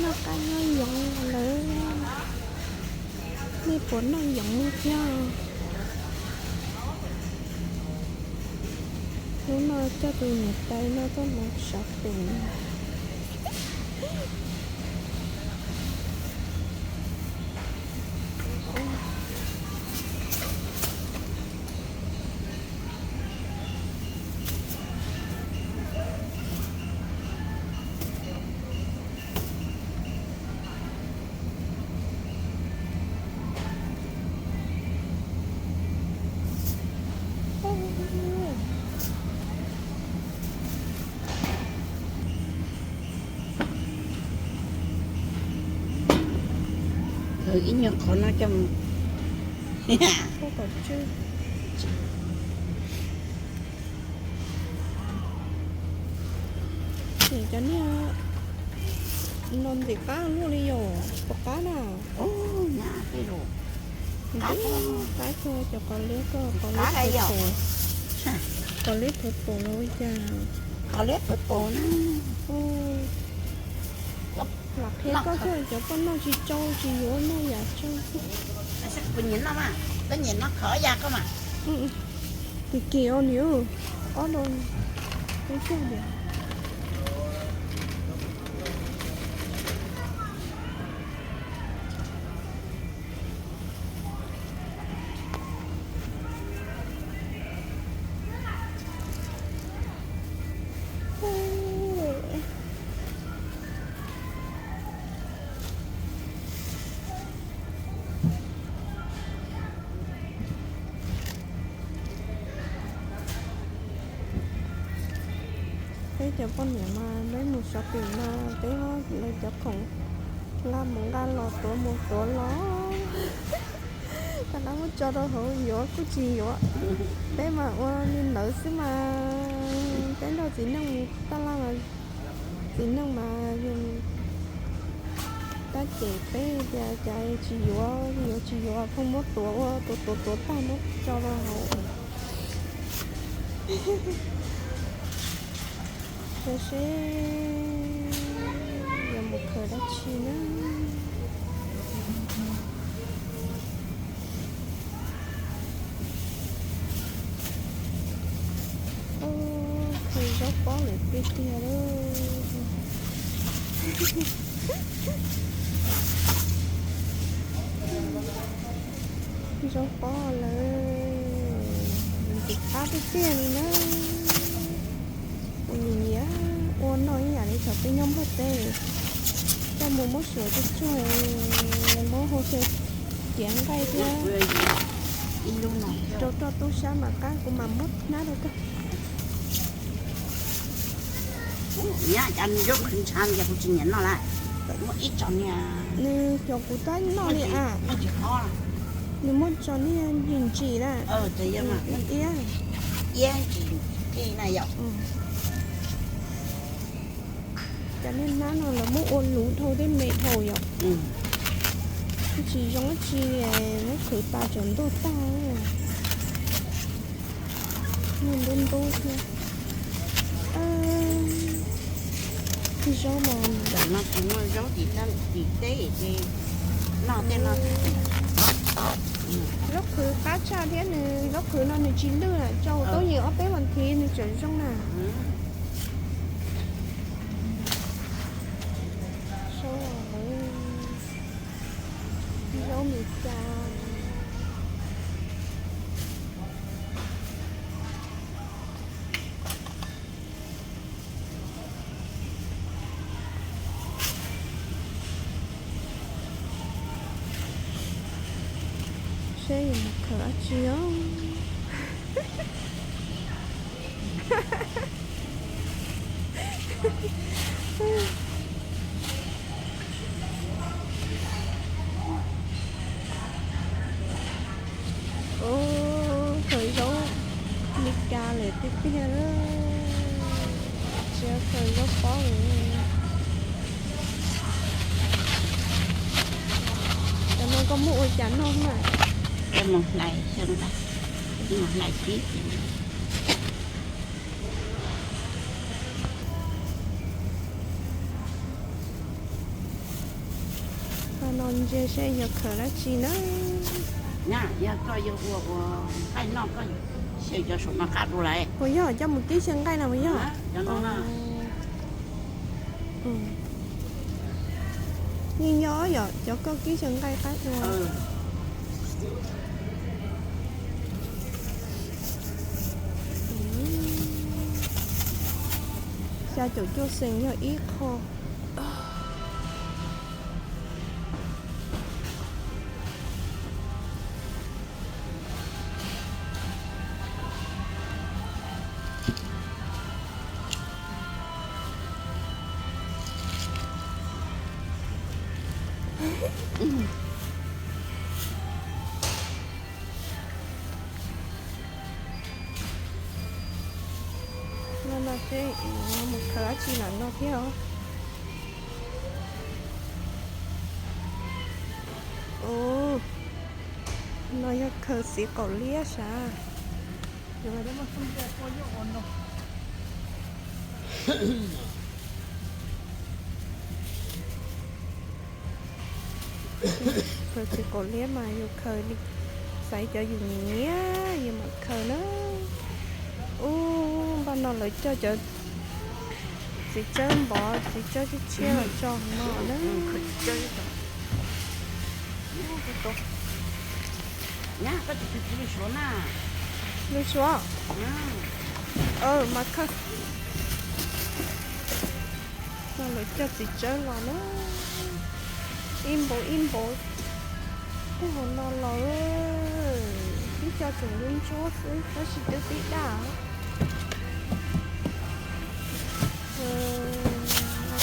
Noj qab nyob yoov lawm, nej puas noj yoov thiab? Hnub no coj tus niam tais no tuaj mus shopping. Ib nyuag qhov no coj mus. Cov niag no ntxim qab luaj li yom, puas qab na? Qab kawg, cov qos liab koj, qos liab purple, qos liab purple los ua cas? Qos liab purple na. Lam qhia koj thiab, cov poj noj tsis tsau tsis yuav noj yam tsau. Kuv nyiam noj mas, koj nyiam noj qhov ya koj mas. Kim kim os niam, ob no, ib tug diam. Peb cov poj niam mas peb mus shopping no, peb muab lawv cov khoom nqa mus nqa los, tuav mus tuav los, rov qab muab tso rau hauv, yuav kuj tsis yuav. Peb mas ua li ntawd xwb mas, peb nrog txiv neej mus taj laj mas, txiv neej mas yus tab cem peb tias cas tsis yuav, yuav tsis yuav, pheej muab tuav ua tuav tuav tuav tag muab tso rau hauv. Saib seb yuav mus khaws dab tsi na. Khaws zaub pob lawm tiag tiag lauj. Zaub pob lawm, ntxim qab tiag tiag li na. Kuv nyiam nyiam ua noj ib yam li thaum peb nyob Nplog teb, coj mus muab suav tsuag tsuag, muab hau xyaw ciav nqaij thiab. Rau roj tub sab mas qab, kuv mam muab hnab rau koj. Nyob cas nws zaub qhwv ntshav li cas kuv tsis nyiam noj lawm. Muab ib txog niag, nws cov kuv tab noj li a, nws muab tso niag ntsim ntsim na, iab ntsim qij na yom. Cov niag hnab no lawv muab ua luv dhau thiab me dhau yom. Tsis zoo dab tsi li, muab qhwv tas tseem ntuj tag. Muaj ntub ntub thiab. Zaub no, zaub no tsis muaj zaub tim, tim teb ces noj tej no. Zaub qhwv qab tshaj thiab nws, zaub qhwv no nws tsis lwj na, tsau tau yeej ob peb vas thiv nws tseem zoo na. Zaub Amelikas. Seb yuav mus khaws dab tsi os. Ub, khaws zaub Meskas lawm tiag tiag, tsis khaws zaub pob lawm. Cov no koj muab ua cas noj na? Mus hlais, mus hlais tib. No ntsia seb yog khaws dab tsi na. Puas yog coj mus kib xyaw nqaij no puas yog? Yeej nyob yom, cov koj kib xyaw nqaij qab dua. Xya caum cuaj xees yog ib qho. No no seb mus khaws dab tsi lam no thiab os. Ua, no yog khaws txiv qaum liab sav. Khaws txiv qaum liab mas yus khaws li, xaiv cov yus nyiam nyiam yus mam khaws na. Ub, npaj no lawv coj cov txiv tsawb npov, txiv tsawb tshiab tshiab los tso no na. Lub suav, mas khaws. No lawv coj txiv tsawb los na, ib npaum ib npaum. Ub, hauv no los twb coj tseem ntsuab ntsuab xwb tab sis twb tib daj.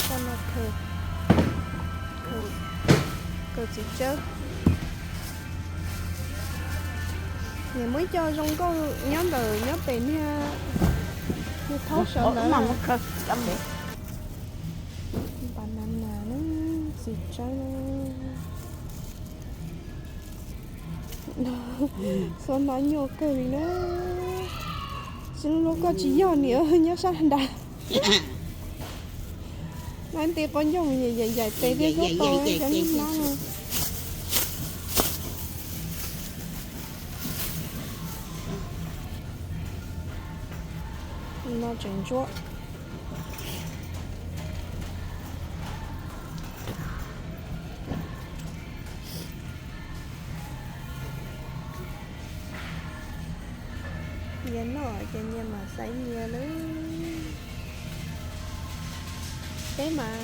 Coj no khaws, khaws txiv tsawb. Niam muaj ib co zoo nkauj nyob ntawm nyob pem niag, niag thaub sawv ntawd. Banana, txiv tsawb. Xob hnab nyuaj kawg li na. Tsis lub koj tsis yog niam nyob sab nrad. Nab nti qov ncauj yaim yaim tes thiab xub tau cov niag hnab no. No tseem ntsuab. Nyias noj ces nyias mam xaiv nyias lawm. Peb mas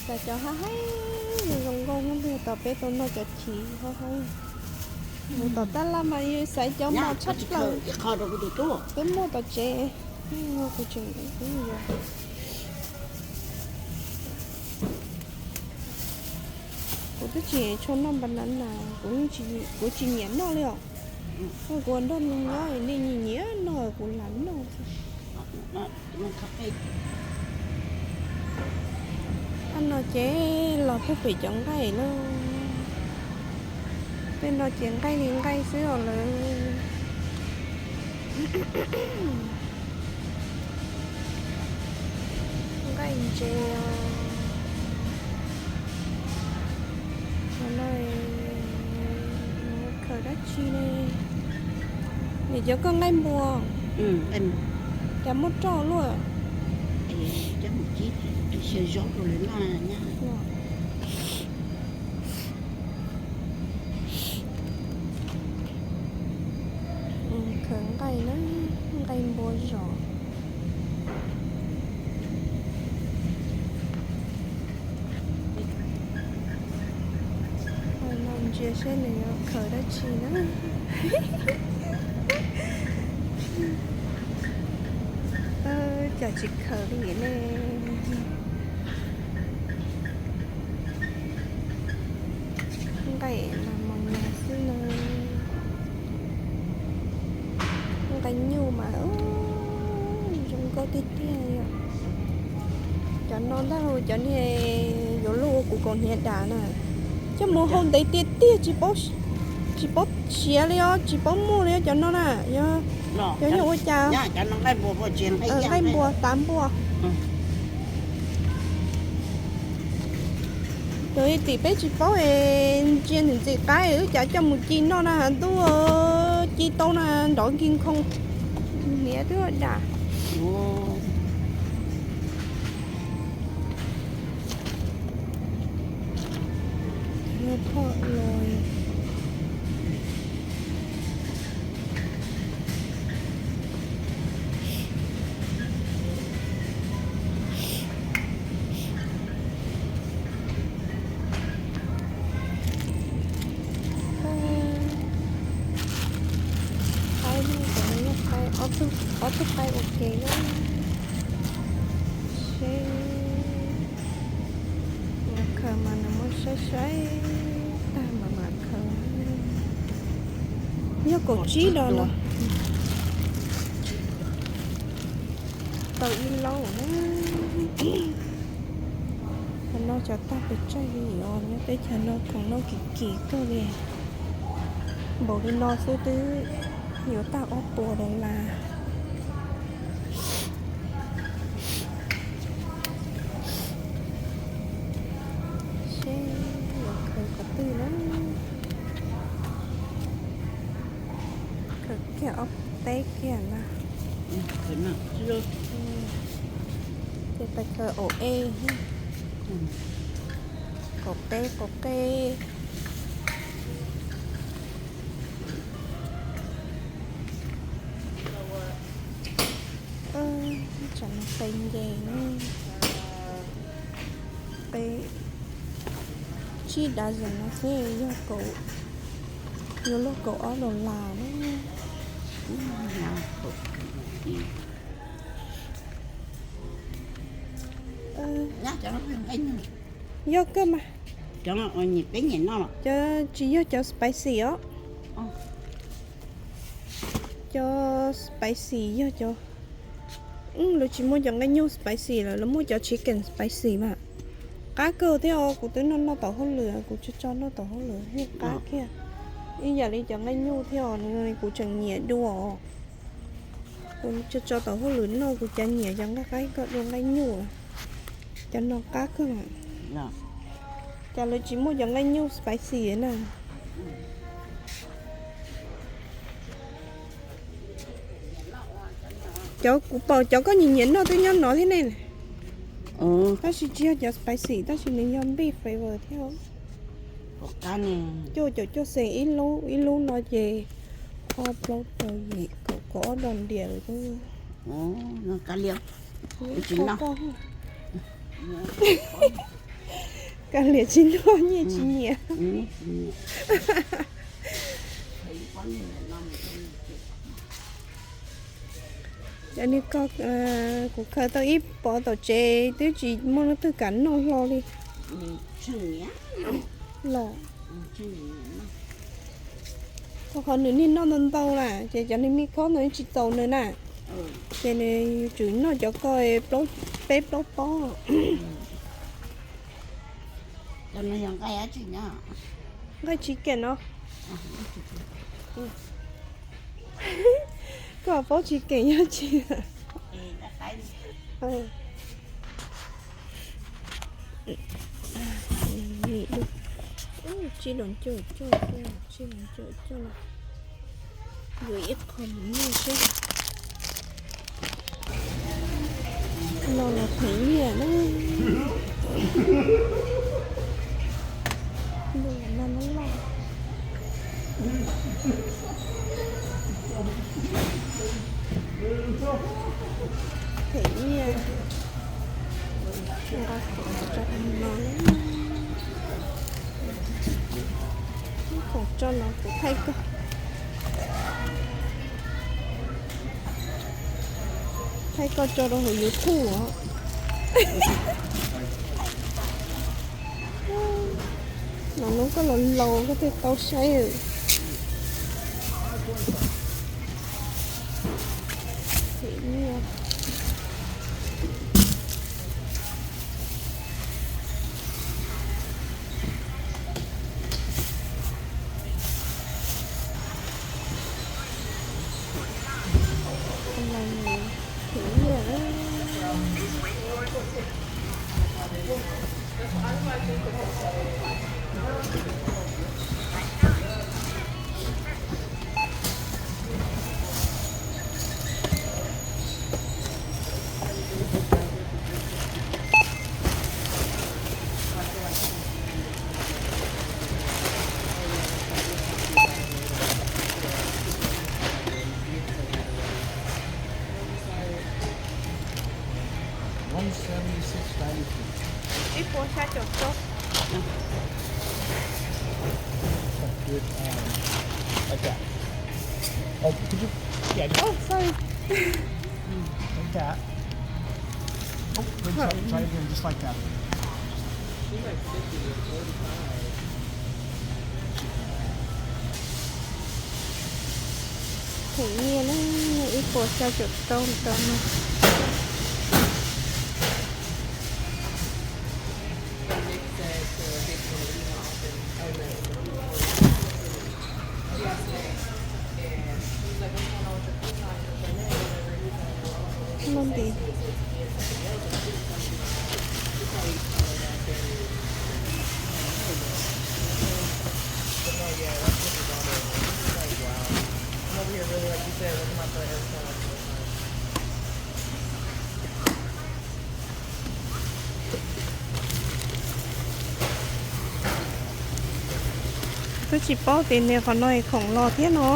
xaiv cov haib haib zoo nkauj hnub twg tau peb tau noj cov chiv haib haib. Mus tom tab laj mas xaiv cov mos tshaj plaws twb muaj tom tsev. Kuv tseem ib yam, kuv twb tsis tshua noj banana, kuv tsis nyiam noj li os. Kuv ua nrog nws nyob nej nyiam nyiam noj kuv lam noj. Thaj no ces los puag pem cov nqaij lawm. Tej no ces nqaij li nqaij xwb os lawm. Nqaij ntses os. Qhov no khaws dab tsi ne? Nim cov koj nqaij npua, cas muaj roj luaj. Khaws nqaij na, nqaij npua zom. No ntsia seb nws yuav khaws dab tsi na. Cas tsis khaws li ne. Nqaij mas mos nyas xwb na. Nqaij nyuj mas zoo nkauj tiag tiag li os. Cov no ntag los cov niag yuav luaj ua kuv kaus hniav dav na. Coj mus hau ntev tiag tiag, tsis paub siav li os, tsis paub muaj li os cov no na. Yog, yog ua cas? Nqaij npua, tav npua. Yog tim peb tsis paub es ntsia ntxim ntxim qab wb cav coj mus ci noj na, ntuj, ci tau na nrov nkig nkoo. Niam twb dam. Phom los. Qaib no, cov no yog qaib, ob tug, ob tug qaib ua ke na. Seb, khaws mas nws muab saib saib tag mas mam khaws. Yog kaum tsib dos no. Tau ib laub na. Qhov no cov tag pes tsawg li os, nyob teb chaws no khoom noj kim kim kawg li. Npaum li no xwb twb yuav tag ob puas dollar. Seb yuav khaws qhov twg na. Khaws kiag ob peb kiag na. Ces pais khaws au e, kaum peb, kaum peb. Tsam no qe nce na, qe tsib dozen no xwb yog kaum, yuav luaj kaum ob dollar na. Yog kawg mas. Cov tsis yog cov spicy os. Cov spicy yog cov, lawv tsis muaj cov nqaij nyuj spicy lawm, lawv muaj cov chicken spicy mas. Qab kawg thiab os, kuv twb noj noj tom hauj lwm, kuv tso tso noj tom hauj lwm thiaj qab kiag. Ib yam li cov nqaij nyuj thiab os, kuv tseem nyiam dua. Kuv tso tso tom hauj lwm noj, kuv cas nyiam cov nqaij qaib koj dua nqaij nyuj. Cov no qab kawg. Cas lawv tsis muaj cov nqaij nyuj spicy na. Cov kuv pom cov koj nyiam nyiam noj twb nyob no thiab ne. Tab sis tsis yog cov spicy, tab sis nws yog beef flavor thiab. Cuaj caum cuaj xees ib lub, ib lub no ces ob plaub rau yim kaum kaum ob dollar lawm. Kav liam tsis noj, nyiaj tsis nyiam. Cov niag ko kuv khaws tau ib pob tom tsev twb tsis muaj leej twg kam noj hlo li. Los, rau qhov nws niag noj ntau ntau na, ces cov niag me khob ntawd tsis txaus nws na, ces nws tsuas noj cov ko peb plaub pob. Nqaij tsis keem no. Koj paub tsis keem yog tsis. Tsib los cuaj cuaj, tsib los cuaj cuaj, yuav ib qho mus noj seb. No los phem nyiaj na. Ntuj, no loj loj. Phem nyiaj. Nqa khoom tso no, khoom tso no kuv thaij koj, thaij koj tso rau hauv YouTube os. Los hnub koj laus laus koj thiaj tau saib. Ib puas xya caum rau. Good, um, like that. Oh, could you? Yeah, just, oh, sorry. Like that. Oh, good. Try, try again, just like that. Them nyiaj na, ib puas xya caum rau rau no. Loj nti. Twb tsis paub tias niag qhov no es khoom los thiab no.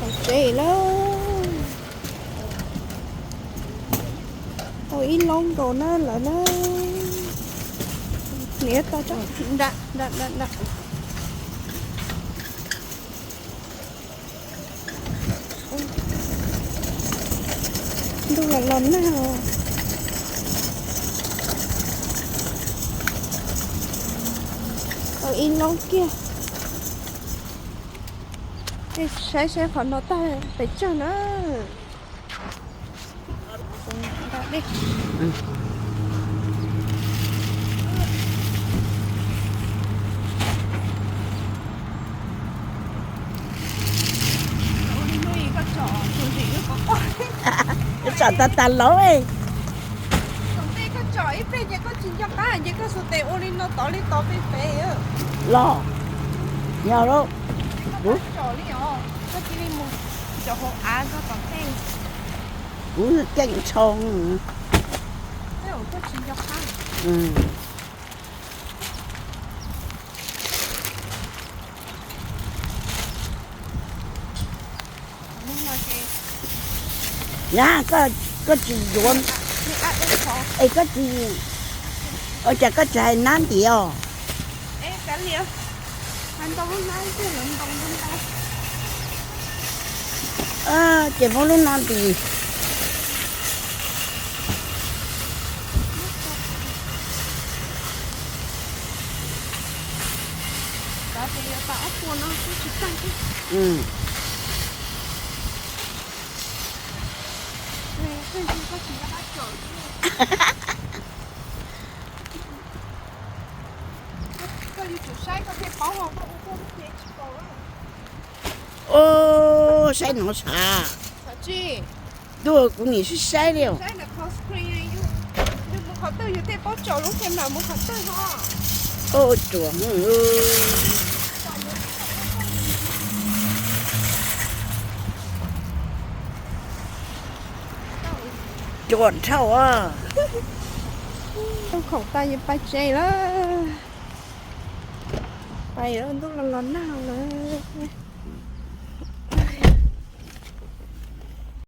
Tau tsev lawm. Tau ib loob nkaus na lawm na. Niam tau tso. Nram, nram, nram, nram. Ntuj los los nag os. Tau ib loob kiag. Saib saib qhov no tag pes tsawg na. Tsom tas tas lauv. Koj tsom ib pliag ces koj tsis nco qab ces koj xuas tes ua li no tod li tod pem pem. Los, yog lauj. Koj tsom li os, koj cia li mus tsom hauv av koj tom tej. Kuv keej tshoo. Tej zaum koj tsis nco qab. Nyab, koj tsis yuav, es koj tsis, ua cas koj tsis hais nab ntiav os? Ces muab lub no ntis. Ub, saib no sav. Ntuj, kuv nim sib saib li. Ub, ruam. Ruam dhau. Ua khoom tas yuav pais tsev lawm. Pais lawm, ntuj los los nag lawm.